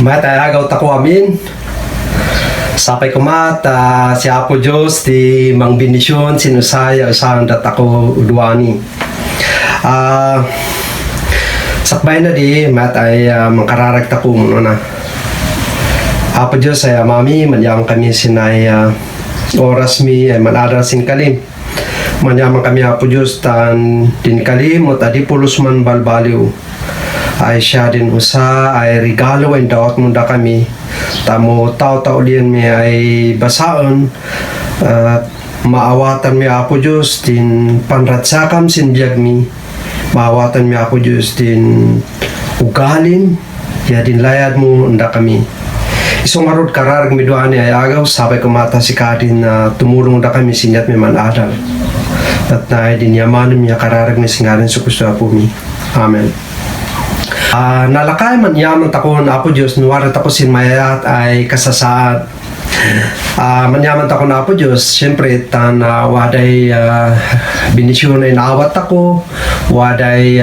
Matayagaw tako amin. Sapay kumat, si Apo Diyos di mang bendisyon sinusaya usang datako udwani. Sakbay na di mat ay mangkararag tako muna na. Apo Diyos ay mami manyamang kami sinay oras mi ay manadal sin kalim. Manyamang kami Apo Diyos tan din kalim o tadi pulos man balbaliw. Ay siya din usa ay regalo ay dawat munda kami tamo tao liyan mi ay basaon at maawatan mi Apo Diyos din panratsakam sinbiyag mi maawatan mi Apo Diyos din ugalin ya din layad mo unda kami isong arod kararag mi doani ay agaw sabay kumata si kadin na tumulong unda kami sinyat mi manadal at na ay din yamanin mi kararag mi singarin sa Kristo Apo mi. Amen. Nalakay man yaman takon Apo Diyos nuwara tako sin mayat ay kasasaad manyaman tako na Apo Diyos syempre tan waday binisyon ay naawat tako waday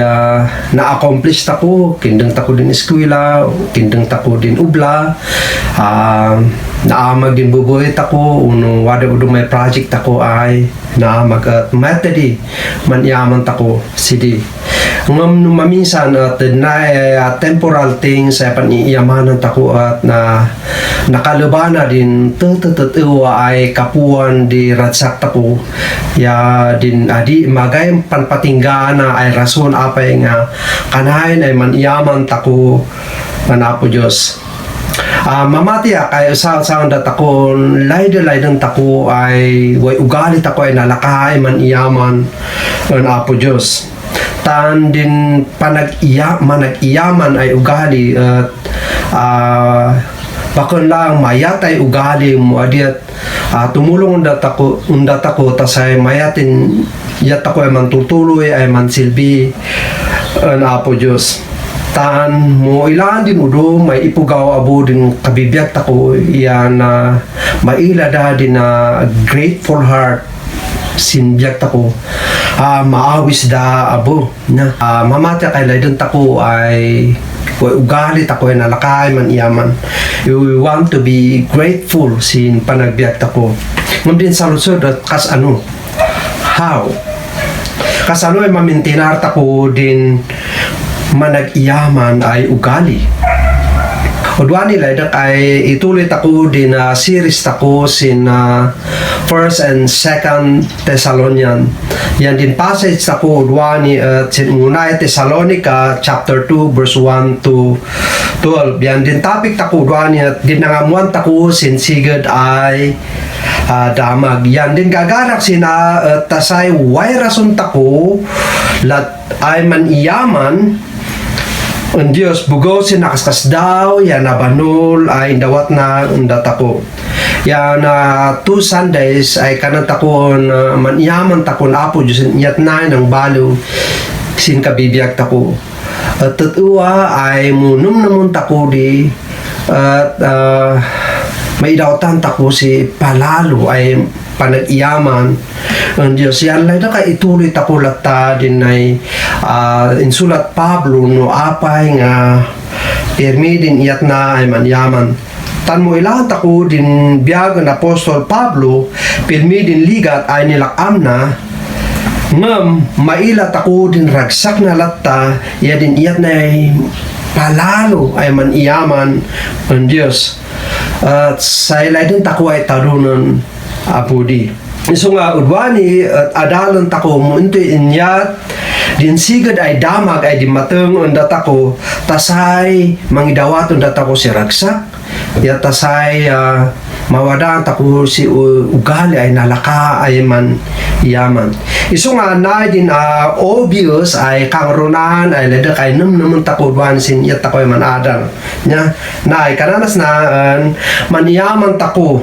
na-accomplish tako kindang tako din eskwela kindang tako din ubla naamag din bubuhay tako unong waday udong may project tako ay naamag at matadi manyaman tako sidi ngam maminsan at na temporal things ay paniiyamanan tako at na nakalubana din tututuwa ay kapuan di ratsak tako ya din adi magay panpatinggaan na ay rason apay nga kanahin ay maniyaman tako Apo Diyos. Mamati kay usa-usang datako layda-laydang tako ay way ugali tako ay nalakay maniyaman Apo Diyos. Tan din manag-iyaman ay ugali at bakon lang mayat ay ugali mo adiat tumulong unda tako tasay mayatin yat ako ay mantutuloy ay mansilbi Apo Diyos. Tan mo ilan din udo may ipugaw abo din kabibiyag tako yan mailada din na grateful heart sinbiyag tako maawis da abo na mamati kay laydon tako ay ugali tako ay nalakay man iyaman we want to be grateful sin panagbiag tako ngam din sa lusod at kas ano how kas ano ay mamintinar tako din manag-iyaman ay ugali Udwa nila ay ituloy tako din series tako sin 1st and 2nd Thessalonian. Yan din passage tako udwa ni sin unay Thessalonica chapter 2 verse 1 to 12. Yan din topic tako udwa ni ginangamuan tako sin sigad ay damag. Yan din gagarak sina tasay way rason tako lat ay man iyaman ang Diyos bugaw sinakaskas daw yan nabanul ay dawat na datako yan 2 Sundays ay kanan takon manyaman takon Apo Diyos yat na ng balo sin kabibiyag tako at tutuwa ay munum namun tako di at may dawatan tako si palalo ay panag-iyaman ang Diyos yan lang na ituloy tako lata din ay insulat Pablo no apay nga pirmi din iyat na ay manyaman tan mo ilan tako din biyag ng Apostol Pablo pirmi din ligat ay nilakam na ngam mailat ako din ragsak na lata iya din iyat na ay palalo ay maniyaman ang Diyos at sa ilay din tako ay tarunan Apudi. So nga udwani at adalan tako mo into inyat din sigad ay damag ay di mateng unda tako tasay mangidawaton datako si ragsak ya tasay mawadaan tako si ugali ay nalaka ay man yaman. Iso nga na din obvious ay kangrunan ay leda kay naman tako udwani sin yat tako ay manadal nya na ay kananas na maniyaman tako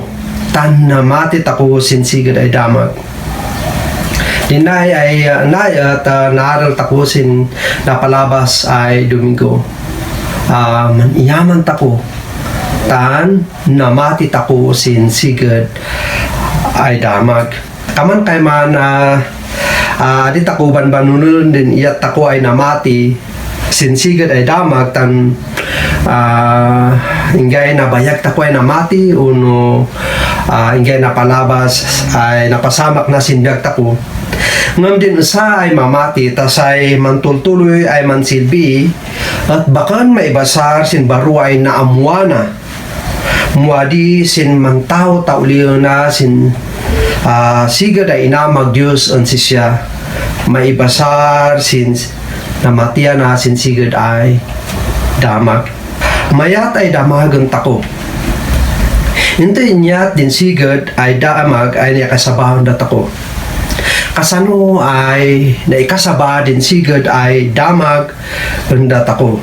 tan na mati tako sinsigad ay damag dinay ay nay at naaral tako sin napalabas ay Domingo maniyaman tako tan na mati tako sinsigad ay damag kaman kay man di tako banbanunun din iyat tako ay namati sinsigad ay damag tan ingay na bayag tako ay namati uno ingay na palabas ay napasamak na sinbiag tako ngam din usa ay mamati tas ay mantultuloy ay mansilbi at bakan maibasar sin baru ay naamuana muadi sin mangtao tauliyo na sin sigad ay inamag Diyos ang siya maibasar sin namatiya na sin sigad ay damag mayat ay damagan tako hindi niya din sigad ay damag ay nakasabahan da tako kasano ay naikasaba din sigad ay damag da tako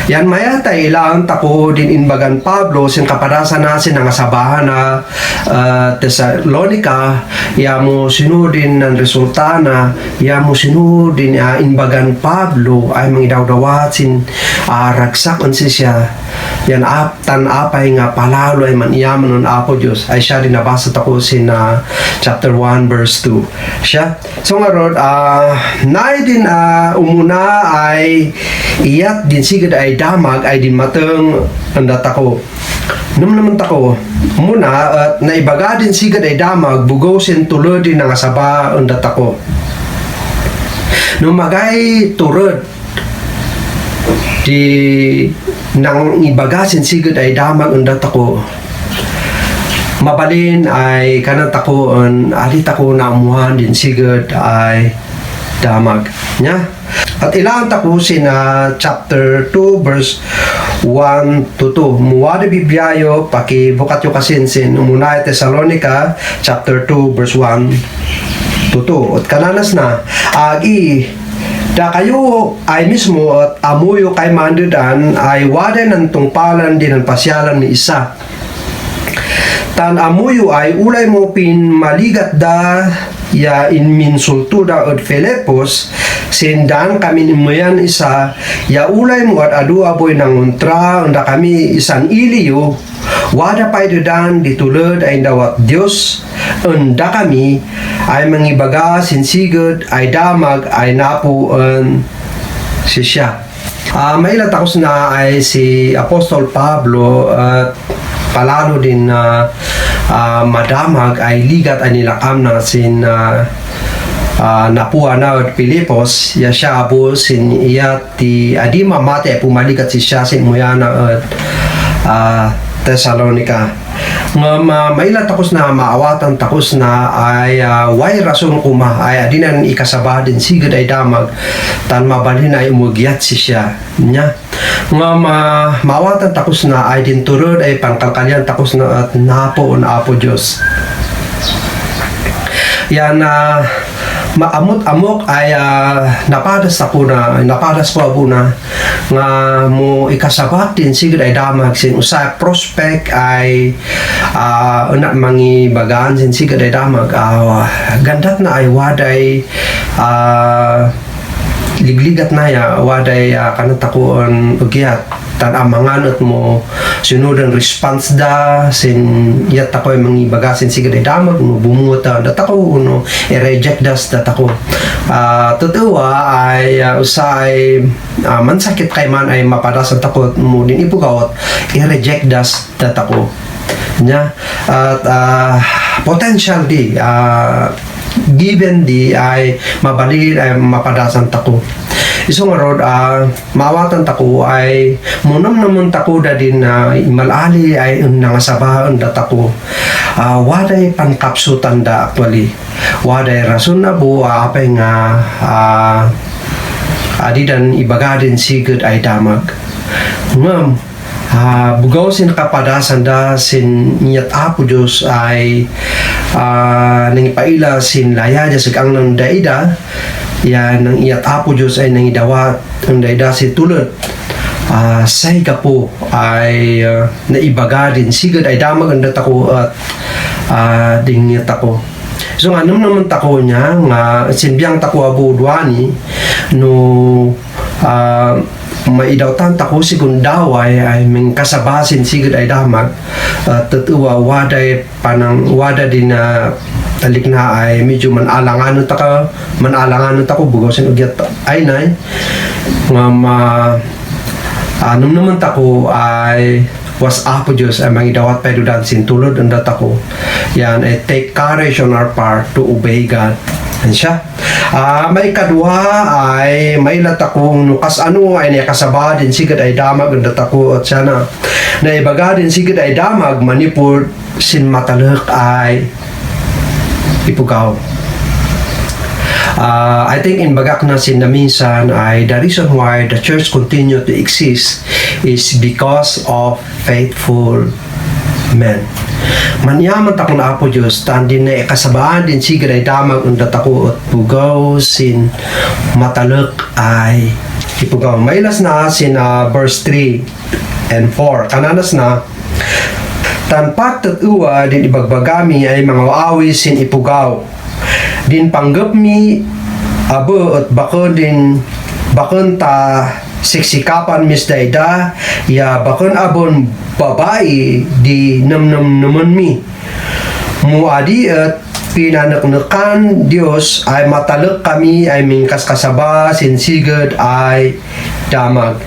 yan mayat ay ilang tako din inbagan Pablo sin kapadasan na sin nangasabahan na Thessalonica yamo sinudin ng resulta na yamo sinudin inbagan Pablo ay mangidawdawat sin ragsak on siya yan tan apay nga palalo ay maniyaman ng apo Diyos ay siya din nabasa tako sin chapter 1 verse 2 siya so nga rod naay din umuna ay iyat din sigad ay damag ay din mateng ang datako naman tako muna at naibaga din sigad ay damag bugosin tulod din ang asaba ang datako numagay turod di nang ibagasin sigad ay damag ang datako mabalin ay kanang tako ang alit ako na amuhan din sigad ay damag nya at ilang tako sin chapter 2 verse 1 to 2 muwari bibliayo pakibukat yung kasinsin umuna Thessalonica chapter 2 verse 1 to 2 at kananas na agi da kayo ay mismo at amuyo kay mandudan ay waday ng tungpalan din ang pasyalan ni isa tan amuyo ay ulay mo pin maligat da ya inminsultuda od Filipos sindan kami nimayan isa ya ulay mo at adu aboy ng untra unda kami isang iliyo wada pay dan ditulod ay dawat Dios unda kami ay mangibaga sinsigod ay damag ay napuan siya mailat ako na ay si Apostol Pablo at palalo din na madamag ay ligat ay nilakam na sin napuha na at Pilipos ya siya abo sin iya ti adi mamati ay pumalikat si siya sin muyana at Thessalonica nga mailat takos na maawatan takos na ay way rason kuma ay adinan ikasaba din sigad ay damag tan mabalhin ay umugyat si siya nya nga maawatan takos na ay din turod ay pangkalkalyan takos na at napo Diyos yan maamot-amok ay napadas po abuna nga mo ikasabat din sigud ay damag sin usa prospect ay una mangibagaan sin sigud ay damag gandat na ay waday ligligat na ya waday kanatakuan ugyat tan amanganot mo sunod response da sin yat ako ay mangibagasin sigad ay damag mo bumuta datako uno i-reject das datako totoo ay usay mansakit kay man ay mapadasan takot mo din ipugawat i-reject das datako nya at potential di given di ay mabalil ay mapadasan tako isong rod mawatan tako ay munam naman tako da din imalali ay nangasabahan da tako waday pangkapsutan da actually waday rason na bu apay nga adidan ibagadin sigud ay damag ngam bugaw sin kapadasan da sin niyat apo Diyos ay nangipaila sin laya sa ang ng daida yan ang iyat apo Diyos ay nangidawat ang daida si tulad say kapo ay naibaga din sigad ay damag ang datako at dingit ako so nga naman tako niya nga sinbiyang tako abudwani no maidawtan tako sigun daway ay ming kasabasin sigud ay damag tatuwa wada din na talik na ay medyo manalanganon tako bugosin ugyat ay nay nga anong naman tako ay was apo Diyos ay mangidawat pa dudan sintulod ang datako yan ay take courage on our part to obey God yan siya. May kadwa ay may latakong nukas ano ay nakasaba din sigad ay damag ang datako at sana na ibaga din sigad ay damag manipur sin matalak ay ipugaw. I think in bagak na sinaminsan ay the reason why the church continue to exist is because of faithful men. Manyaman takong na apo Diyos tandin na ikasabaan din sigad ay damag ang datako at pugaw sin matalak ay ipugaw. Mailas na sin verse 3 and 4 kananas na tanpat at uwa din ibagbagami ay mga waawi sin ipugaw din panggap mi abo at bakon ta siksikapan mis dayda ya bakon abon babae di namnam naman mi muadi at pinanaknakan Diyos ay matalak kami ay mingkas kasaba sinsigad ay damag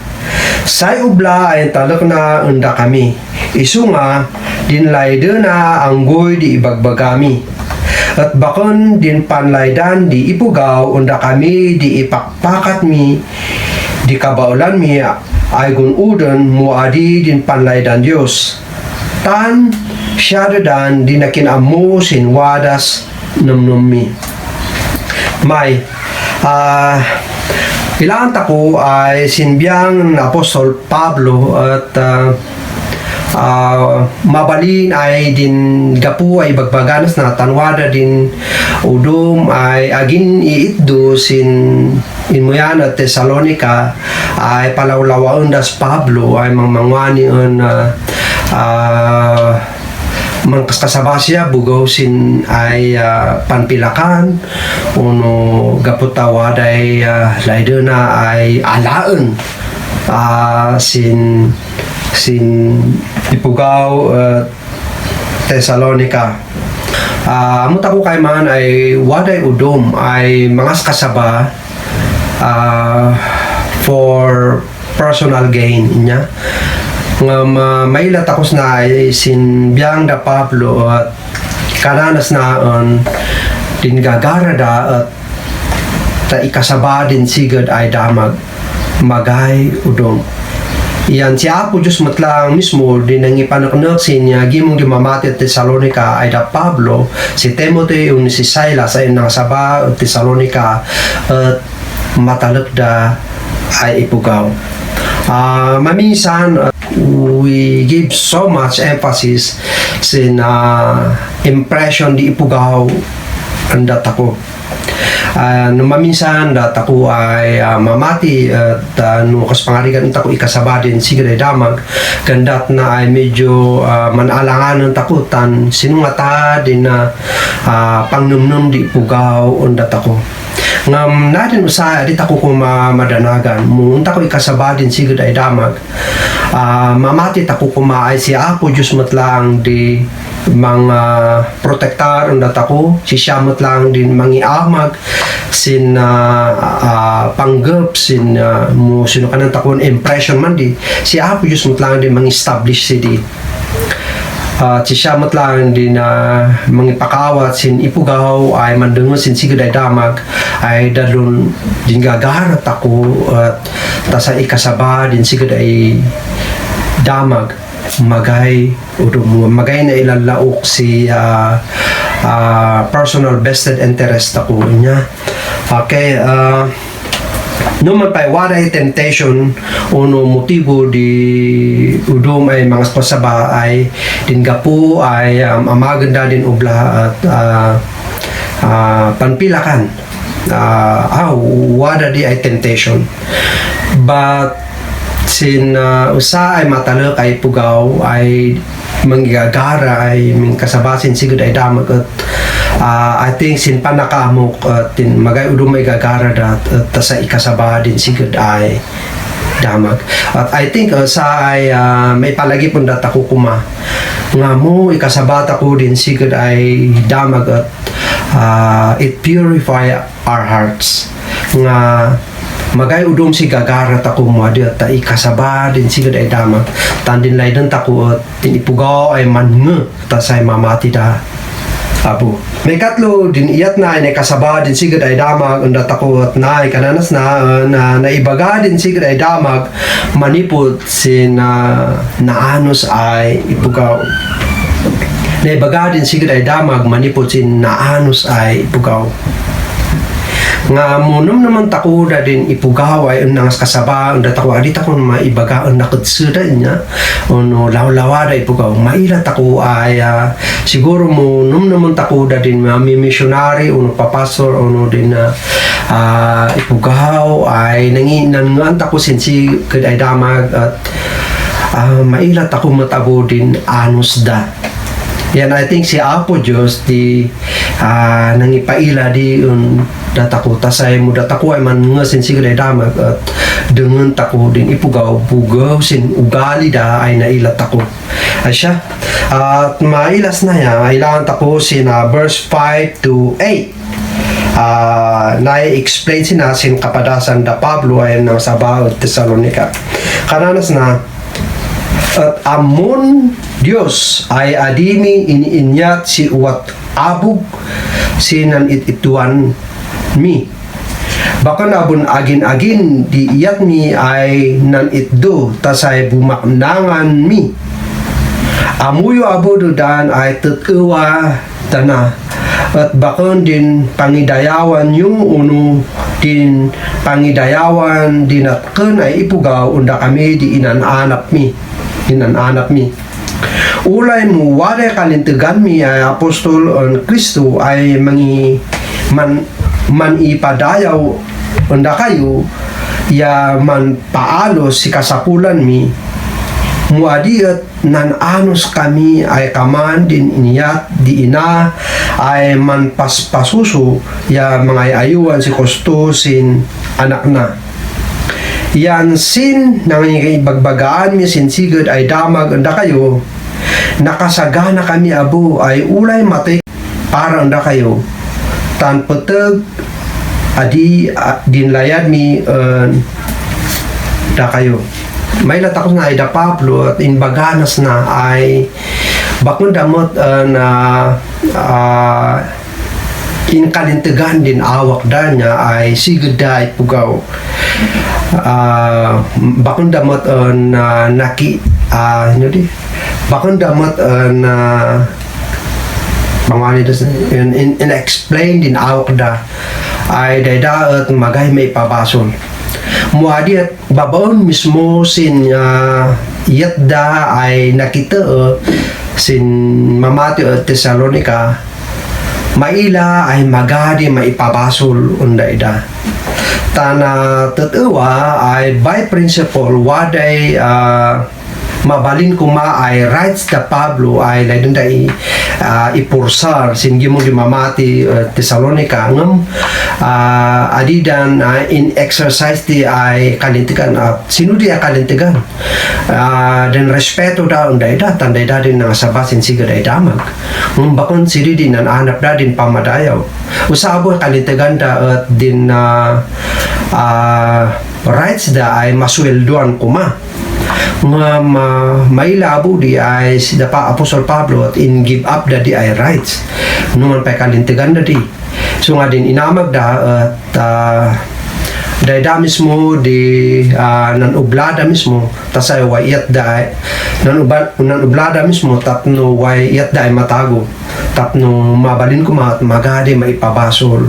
say ubla ay talak na unda kami isunga dinlayda na anggoy di ibagbagami at bakon din panlaydan di ipugaw unda kami di ipakpakat mi di kabaulan mi ay gunudan muadi din panlaydan Diyos tan syadadan di nakinamu sinwadas namnum mi may ilang tako ay sinbiyang Apostol Pablo at mabalin ay din gapu ay bagbaganas na tanwada din udum ay agin iitdo sin inmuyan at Thessalonica ay palawlawaon das Pablo ay mangmangwani on mangkaskasaba siya bugaw sin ay panpilakan uno gaputawa day laydo na ay alaan sin ipugaw Thessalonica. Amuta ko kay man ay waday udom ay mangas kasaba for personal gain niya nga may latakos na ay sinbiyang da Pablo at kananas na on din gagara da at ta ikasaba din sigad ay damag magay udom yan si Apo Diyos matlang mismo din ang ipanaknak sinya gimong dimamati at Thessalonica ay da Pablo si Timothy yung si Silas ay nakasaba at Thessalonica at matalak da ay ipugaw. Maminsan we give so much emphasis sin impression di ipugaw ang data ko. Maminsan data ko ay mamati at nukas pangarigan tako ikasaba din sigad ay damag gandat na ay medyo manalangan ng takutan sinungata din na pangnumnum di ipugaw ang data ko. Ngam natin usaya di tako ko madanagan munta ko ikasaba din sigad ay damag mamati tako kumaay si Apo Diyos matlang di mga protektar ang datako si siya matlang din mangiamag sin panggap sin mo sino kanang takon impression man di si Apo Diyos matlang din mang-establish si di si siya matlang din mangipakawat sin ipugaw ay mandungo sin sigud ay damag ay dalon din gagarat ako at tasa ikasaba din sigud ay damag magay na ilalaok si personal vested interest ako niya. Okay, naman pa waray temptation uno motibo di udom ay mga pasaba ay din gapu ay amaganda din ubla at panpilakan wada di ay temptation but sin usa ay matalak ay pugaw ay manggagara ay mingkasabasin sigud ay damag at I think sin panakamok tin magay udum may gagara dat at sa ikasaba din sigud ay damag. At I think sa ay may palagi pun data ko kuma nga mo ikasabata ko din sigad ay damag at it purify our hearts nga magay udom si gagarat ako mo adi at ikasaba din sigad ay damag tandin lay din tako at tinipugaw ay mannge tasay mamati da abo. May katlo din iyat na ay kasaba din sigad ay damag unda tako at na kananas na naibaga din sigad ay damag manipod sin naanos ay ipugaw. Naibaga din sigad ay damag manipod sin naanos ay ipugaw. Nga munum naman tako da din ipugaw ay unang kasaba unda tako adi tako maibaga ang nakadsuda niya ono lawlawa da ipugaw maila tako ay siguro munum naman tako da din may missionary ono papastor ono din ipugaw ay nanginan tako sinsi kad ay damag at maila tako matabo din anos da. Yan, I think si Apo Diyos di nangipaila di datako tasay mo datako ay man nga sin sigre damag at dengan tako din ipugaw pugaw sin ugali da ay nailat ako asya at mailas na ya ilan tako sin verse 5 to 8 na-explain sin kapadasan da Pablo ay nang sabaw Thessalonica kananas na at amon Diyos ay adimi iniinyat si uwat abog sinan ituan mi baka nabun agin-agin di iyat mi ay nan itdo tasay bumaknangan mi amuyo abodo dan ay tutuwa tana at bakon din pangidayawan yung uno din pangidayawan din at ken ay ipugaw unda kami di inananap mi ulay mo wala kalintigan mi ay apostol on Kristo ay man ipadayaw unda kayo ya man paalo si kasapulan mi muadi at nananos kami ay kaman din iniyat di ina ay man paspasuso ya mga ayuan si Kosto sin anak na yan sin nangibagbagaan mi sin sigad ay damag unda kayo nakasagana kami abo ay ulay matay para unda kayo tan peteg adi dinlayad mi da kayo may latakos na ay da Pablo at inbaganas na ay bakun damot na inkalintigan din awak da niya ay sigad da ipugaw bakun damot na bakun damot na mga in-explain din awak da ay dayda at magay may pabasol muadi at babaon mismo sin iyat da ay nakita sin mamati at Thessalonica maila ay magadi maipabasol unday da tana tatuwa ay by principle waday mabalin kuma ay rights da Pablo ay lain da ipursar sin gimo di mamati Thessalonica ngam adidan in exercise di ay kalintigan at sino di ay kalintigan den respeto da unday da tanday da din nga sabasin sigad ay damag bakon siri din ang anap da din pamadayaw usabo kalintigan da at din rights da ay masweldoan kuma nga may labo di ay si dapa Apostol Pablo at in give up da di ay rights numan pa kalintigan da di so nga din inamag da at dayda mismo di nanublada mismo tasay wayat da nanublada mismo tapno wayat da ay matago tapno mabalin ko magadi maipabasol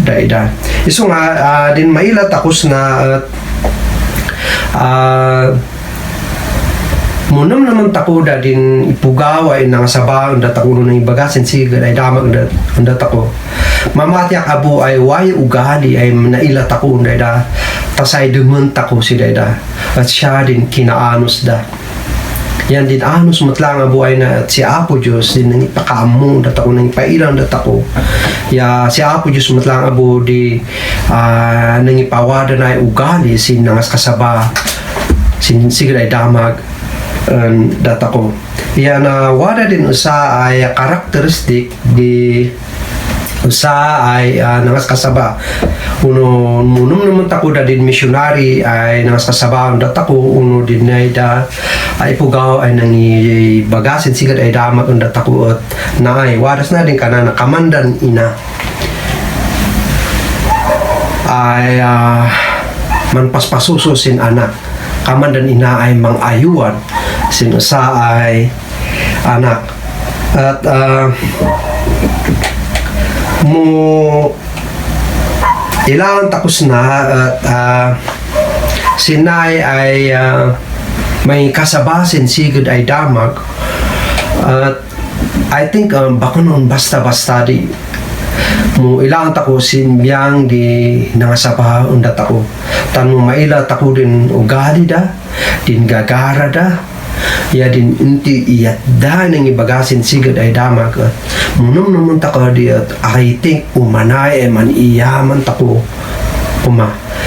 dayda iso nga din mailat takos na munam naman tako da din ipugaw ay nang saba unda tako nang ibagasin sigad ay damag unda tako mamatiak abo ay way ugali ay nailat ako unda da tasay dumun tako si dayda at siya din kinaanos da yan din anos matlang abuay na at si Apo Diyos din nang ipakaamong data ko nang ipailang data ko ya si Apo Diyos matlang abo di nang ipawada na ugali sin nangas kasaba sin sigad ay damag data ko yan wada din usa ay karakteristik di usa ay nangas kasaba uno munum naman tako da din missionary ay nangas kasaba ang data ko uno din ay da ay pugaw ay nangi bagasin sigad ay damat ang data ko at naay waras na din kana nakamandan ina ay manpaspasuso sin anak kamandan ina ay mangayuan sin usa ay anak at mo ilang tapos na at sinay ay may kasabasin sigud ay damag at I think baka noon basta-basta di mo ilang tako sinbiyang di nangasaba undat ako tanong maila tako din ugali da din gagara da ya din inti iyat da nang ibagasin sigad ay damag at munum naman tako di at I think umanay man iyaman tako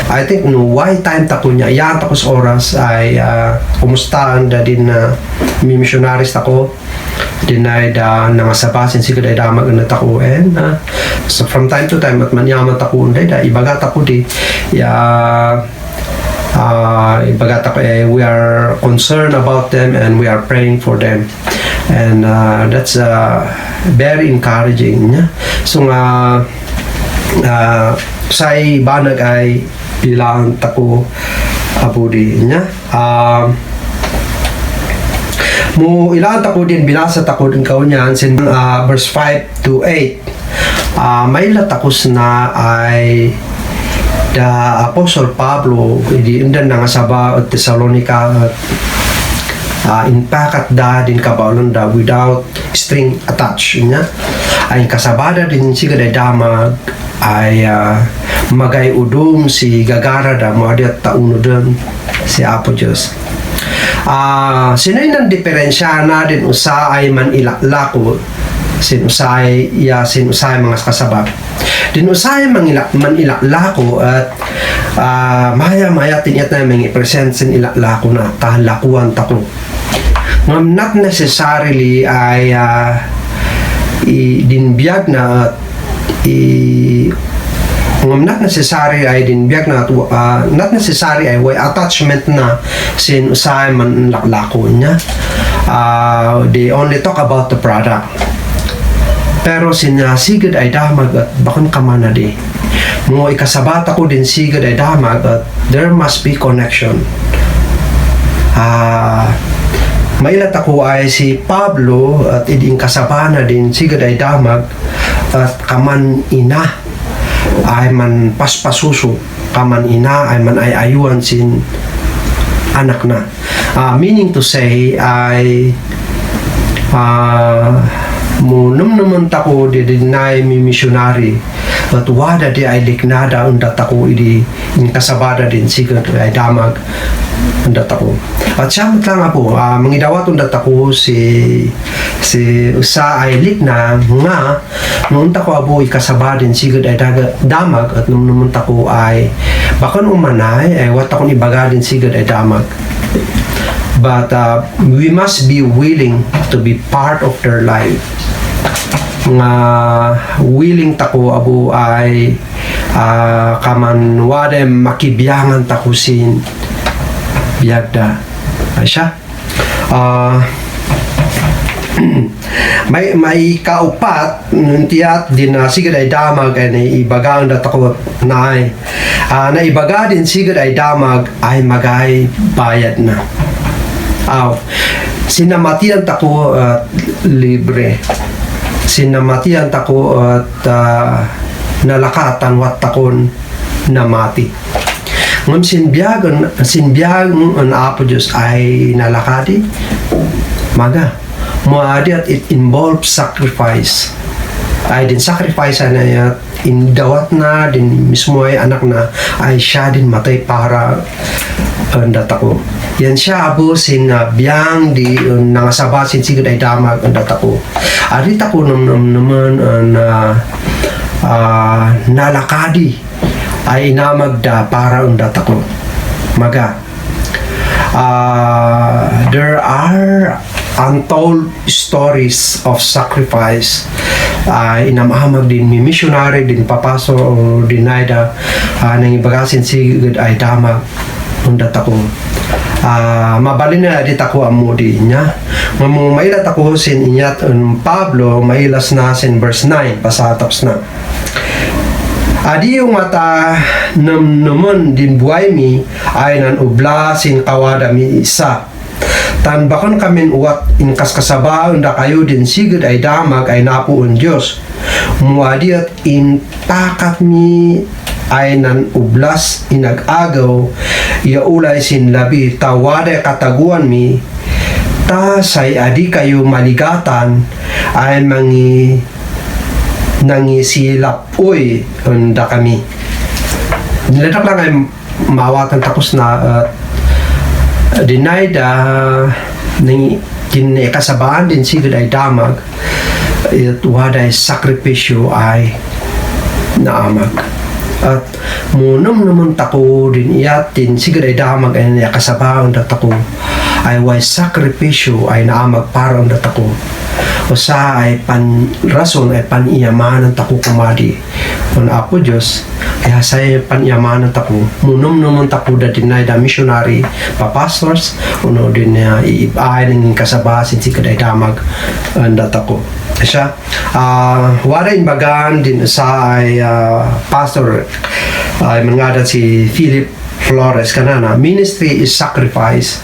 I think no why time tako niya yan tako sa oras ay kumustahan da din may missionaries tako din ay da nangasabasin sigad ay damag na tako and so from time to time at manyaman tako unday da ibagat ako di ibagat ako we are concerned about them and we are praying for them and that's very encouraging nya so say banag ay bilang tako abudi nya mo ilan tako din binasa tako din kaunyan sin verse 5 to 8 may latakos na ay the Apostle Pablo di indan nga saba at Thessalonica impact da din kabalon da without string attached nya ay kasabada din siga da damag ay magay udum si gagara da mo adat tauno din si Apo Diyos sinay nang diferensya na din usa ay man ilaklako sinusay mga kasaba din usay man ilaklako at maya tinyat na mga present sin ilaklako na tahalakuan tako ngam not necessarily ay dinbiyag na at not necessary ay dinbiyag na not necessary ay way attachment na sin usay man laklako niya they only talk about the product pero sinasigad ay damag at bakon kamana di mo ikasabata ko din sigad ay damag at there must be connection mailat ako ay si Pablo at iding kasabana din sigad ay damag at kaman ina ay man paspasuso kaman ina ay man ay ayuan sin anak na meaning to say ay munum naman tako di dinay mi missionary at wada di ay liknada undat ako idi in kasabada din sigad ay damag undat ako at siyamot lang ako mangidawat undat ako si usa ay likna nga noon tako abo ikasaba din sigad ay damag at naman tako ay bakan umanay ay wat ako ibaga din sigad ay damag but we must be willing to be part of their life nga willing tako abo ay kaman wade makibiyangan tako sin biyagda ay siya may kaupat tiyat din sigad ay damag ay ibagang datako na ibaga din sigad ay damag ay magay bayad na sinamatian tako libre sinamatian tako at nalakatan wat takon namati ngam sinbiyagan ang Apo Diyos ay nalakadi maga moadi at it involves sacrifice ay din sacrifice na niya indawat na din mismo ay anak na ay siya din matay para ang ko. Yan siya abo sin biyang di nangasabasin sigud ay damag ang ko. Arita ko naman na nalakadi ay inamagda para ang ko. Maga. There are untold stories of sacrifice. Inamamag din mi missionary din papaso o dinayda nang ibagasin sigud ay damag ang ko. Mabalin na dit ako amudi niya. Mailat ako sin inyat Pablo mailas na sin verse 9 pasataps na. Adi yung mata naman din buhay mi ay nan ubla sin kawada mi isa. Tan bakon kamin uwat in kaskasabaon da kayo din sigud ay damag ay napuon Dios. Muadi at in pakat mi ay nan ublas inag-agaw iaulay sin labi tawada kataguan mi ta say adi kayo maligatan ay nangisilap uy handa kami. Niladak lang ay mawatan tapos na denied kasabaan din sigud ay damag it waday sakripisyo ay naamag. At munam naman tako din iyatin sigud ay damag ay kasabaan datako ay way sakripisyo ay naamag para ang datako. Usa ay rason ay paniyamanan tako kumadi on apo Dios kaya say paniyamanan tako munum naman tako da dinay da missionary papastors uno din iibay ng kasabasin si kaday damag anda tako siya wala imbagan din sa ay pastor ay mangada si Philip Flores kanana ministry is sacrifice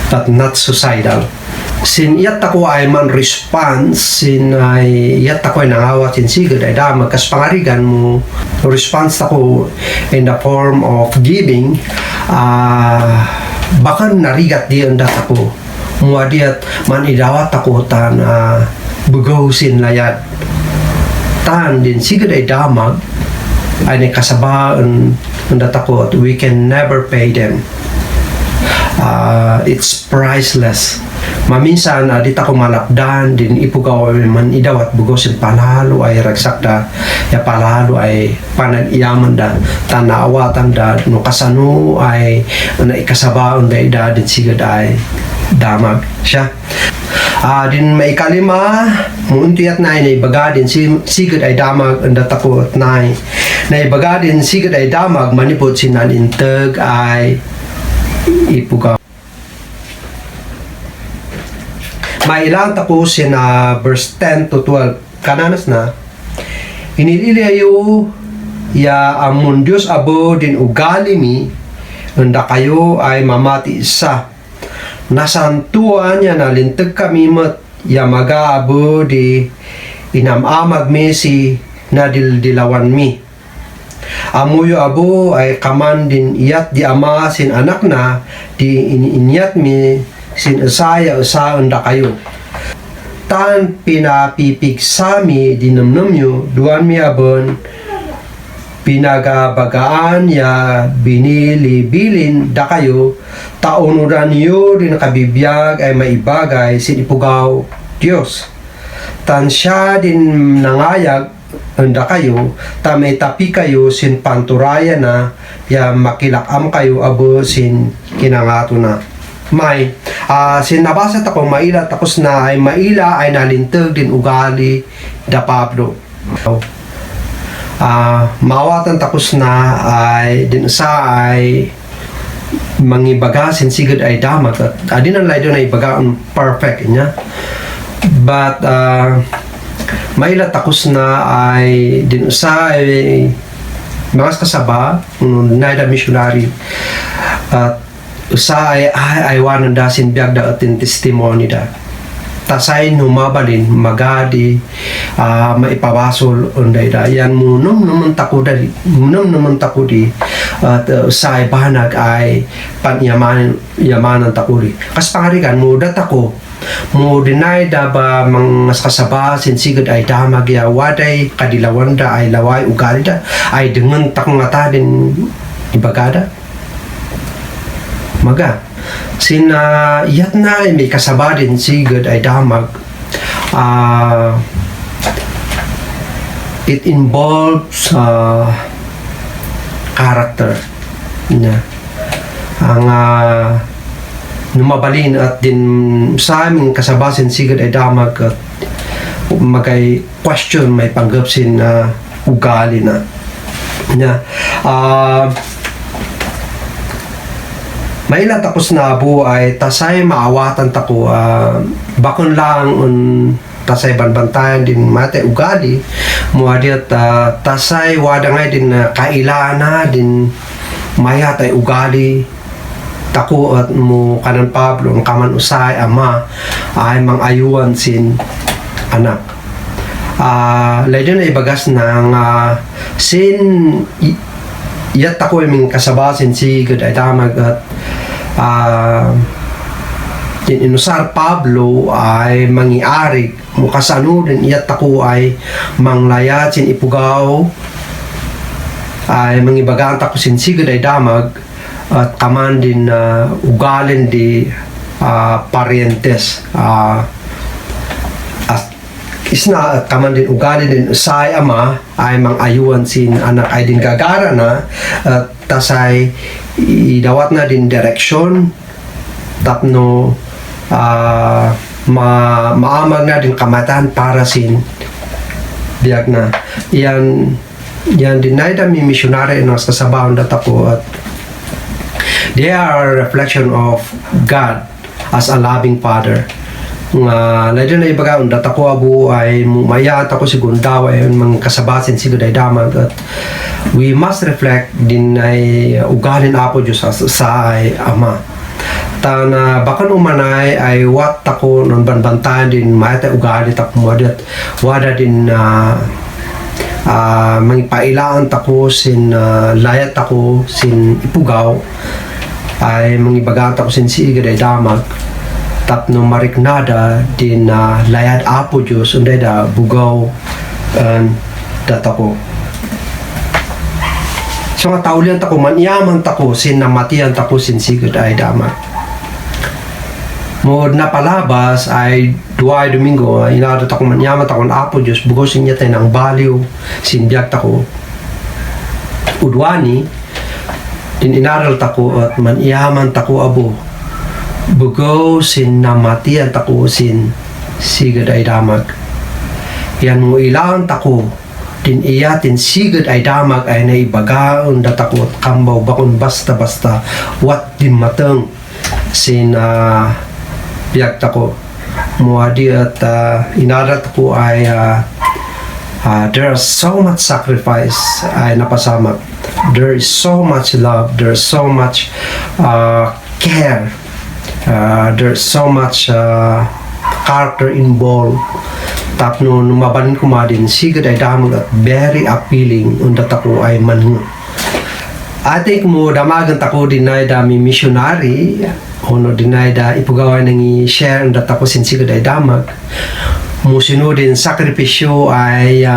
but not suicidal. Sin iyat ako ay man response sin ay iyat ako ay nangawat sin sigud ay damag kas pangarigan mo response ako in the form of giving bakan narigat di ang ako muadiat man idawat ako tan bugaw sin layad tan din sigud ay damag ay kasabaan ang ko we can never pay them. It's priceless. Maminsan dita ko malapdan din ipugaw man idawat bugos sin palalo ay ragsakda ya palalo ay panag-iyaman da tanawatan da no kasano ay na ikasabaon da ida din sigud ay damag siya. Din maikalima muntiyat na ibaga din sigud ay damag ang datako at na ibaga din sigud ay damag manipod sinalintag ay ipugaw. Mailang tapos na verse 10 to 12 kananas na inililayo ya amon Dios abo din ugali mi unda kayo ay mamati isa nasantuan niya na lintag kami mat ya magaabo di inamamag mi si nadildilawan mi amuyo abo ay kaman din iyat di ama sin anak na di ininyat mi sin usaya unda kayo tan pinapipig sami dinamnamyo duan mi abon pinagabagaan ya binilibilin da kayo taunuran niyo din kabibiyag ay maibagay sin ipugaw Dios tan siya din nangayag unda kayo ta may tapi kayo sin panturaya na ya makilakam kayo abo sin kinangato na may sinabasa tako maila tapos na ay maila ay nalintag din ugali da Pablo. Mawatan tapos na ay din sa ay mangibagasin sigud ay damag at adin ang laydo na ibagaan perfect niya but maila tapos na ay din sa ay mga kasaba naida missionary at usa ay wanan da sin biag da atin testimony da tasay numabalin magadi maipabasol unday da yan munum naman tako di at usa ay banag ay yamanan tako di kas pangarigan mudat ako mo dinay da ba mga kasaba sinsigod ay damag ya waday kadilawan da ay laway ugali da ay dengan takngata din ibagada maga sina iyat na may kasaba din sigod ay damag it involves character na ang numabalin at din sa aming kasabasin sigad ay damag at magay question may panggapsin na ugali na may ilang tapos na abo ay tasay maawatan tako bakon lang tasay banbantayan din mate ugali mo adiat tasay wada ngay din kailana din mayat ay ugali tako at mo kanan Pablo ang kaman usay ama ay mang-ayuan sin anak layon ay bagas ng sin iyat ako ay ming kasabasin si good ay damag at inusar Pablo ay mangiarig mukasano din iyat ako ay manglayat sin ipugaw ay mangibagaan tako sin si good ay damag at kaman din ugalin di parientes isna at kaman din ugalin din usay ama ay mang-ayuan sin anak ay din gagara na at tasay idawat na din direksyon tapno maamag na din kamatan para sin biag na yan din na mi missionary ng kasabahan data ko at they are a reflection of God as a loving Father. Layo na ibaga, data ko abo ay mayat ako si Gundaw ay mga kasabasin si Guday Damag at we must reflect din ay ugalin apo Diyos sa ay Ama. Na bakan umanay ay wat ako nun banbantayan din mayat ay ugali tako mo at wada din mangipailaan tako sin layat ako sin ipugaw ay mangibagaan tako sin sigad ay damag tapno mariknada din layad apo Diyos unday da bugaw datako so nga taulian tako manyaman tako sin namatian tako sin sigad ay damag mo napalabas ay duay Domingo inadot ako manyaman tako apo Diyos bugaw sin niya tayo ng baliw sin biyag tako udwani din inaral tako at maniyaman tako abo bugaw sin namatian tako sin sigad ay damag yan mo ilang tako din iyatin sigad ay damag ay naibagaon datako at kambaw bakon basta wat din mateng sin biag tako muadi at inaral tako ay there's so much sacrifice ay napasamak. There is so much love. There's so much care. There's so much character involved. Tapno numabalin ko din sigad ay damag at very appealing undat ako ay manhu. Atik mo damagan tako dinay dami missionary ono dinay da ipugawa nang i-share undat ako sin sigad ay damag. Musino din sakripisyo ay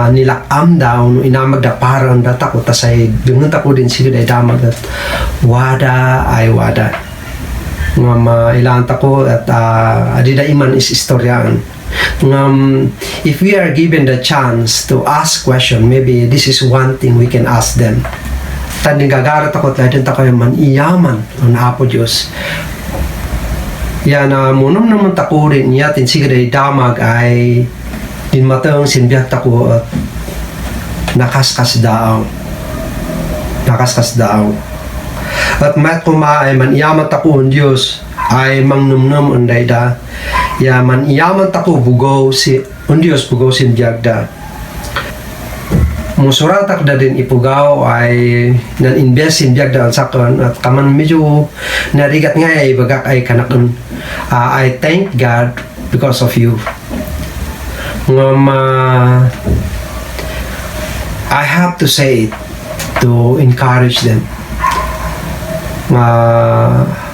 nilakam daw no inamag da parang data ko tasay dungan tako din sigud ay damag at wada nga mailan tako at adida iman is istoryaan if we are given the chance to ask question maybe this is one thing we can ask them tanding gagarat ako at lahat tako man iyaman ang apo Diyos yan munong naman tako rin yatin sigud ay damag ay din matang sinbiyak tako at nakaskas daw at mat kuma ay maniyaman tako ang Diyos ay mangnumnum unday da ya maniyaman tako bugaw si ang Diyos bugaw sinbiyak da musuratak da din ipugaw ay nan-invest sinbiyak da ang sakon at kaman medyo narigat nga ay bagak ay kanakon I thank God because of you I have to say it to encourage them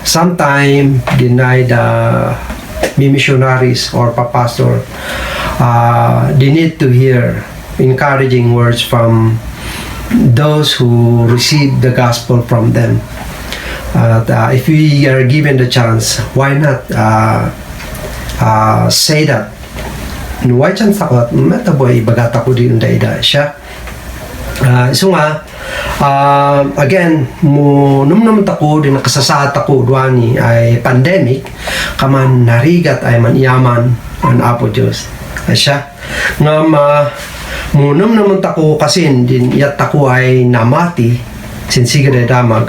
sometimes deny the missionaries or pastor. They need to hear encouraging words from those who receive the gospel from them. If we are given the chance, why not say that? Why chance ako? Mataboy bagat ako din da siya. So nga, again, nung naman ako din nakasasaat ako duwani ay pandemic, kaman narigat ay maniyaman ang Apo Diyos. Siya. Nga nung naman ako kasi din yat ako ay namati, sinsiga day damag,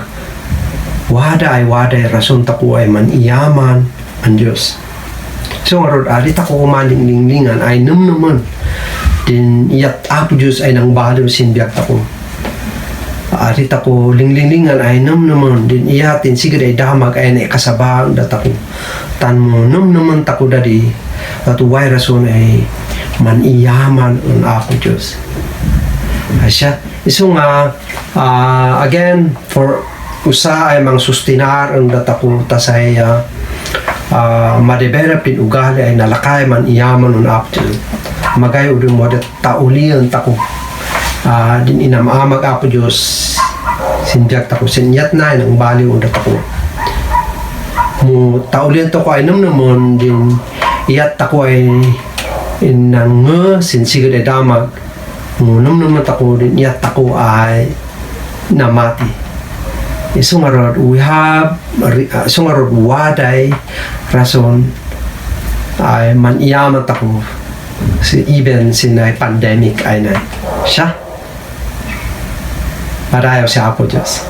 wada ay rason tako ay maniyaman ang Diyos. So nga rod, alit ako kumalinglingan ay naman din iyat Apo Diyos ay nang balo sinbiyak ako. Arit ako linglinglingan ay naman din iyatin sige day damag ay naikasabang dat ako. Tan mo naman tako dadi at way rason ay maniyaman ang Apo Diyos. Asya. Iso nga again for usa ay mang sustinar ang dat ako tasay madevelop din ugali ay nalakay man iyaman ang Apo Diyos. Magay udun mo dat taulian tako din inamamag Apo Diyos sinjak tako sinyat na ng baliw udat ako mo taulian to ko ay naman din iyat tako ay inang sinsiga de damag mo naman tako din iyat tako ay namati isungarod we have sungarod waday rason ay maniyaman tako even sinay pandemic ay na siya. Parayaw si Apo Diyos.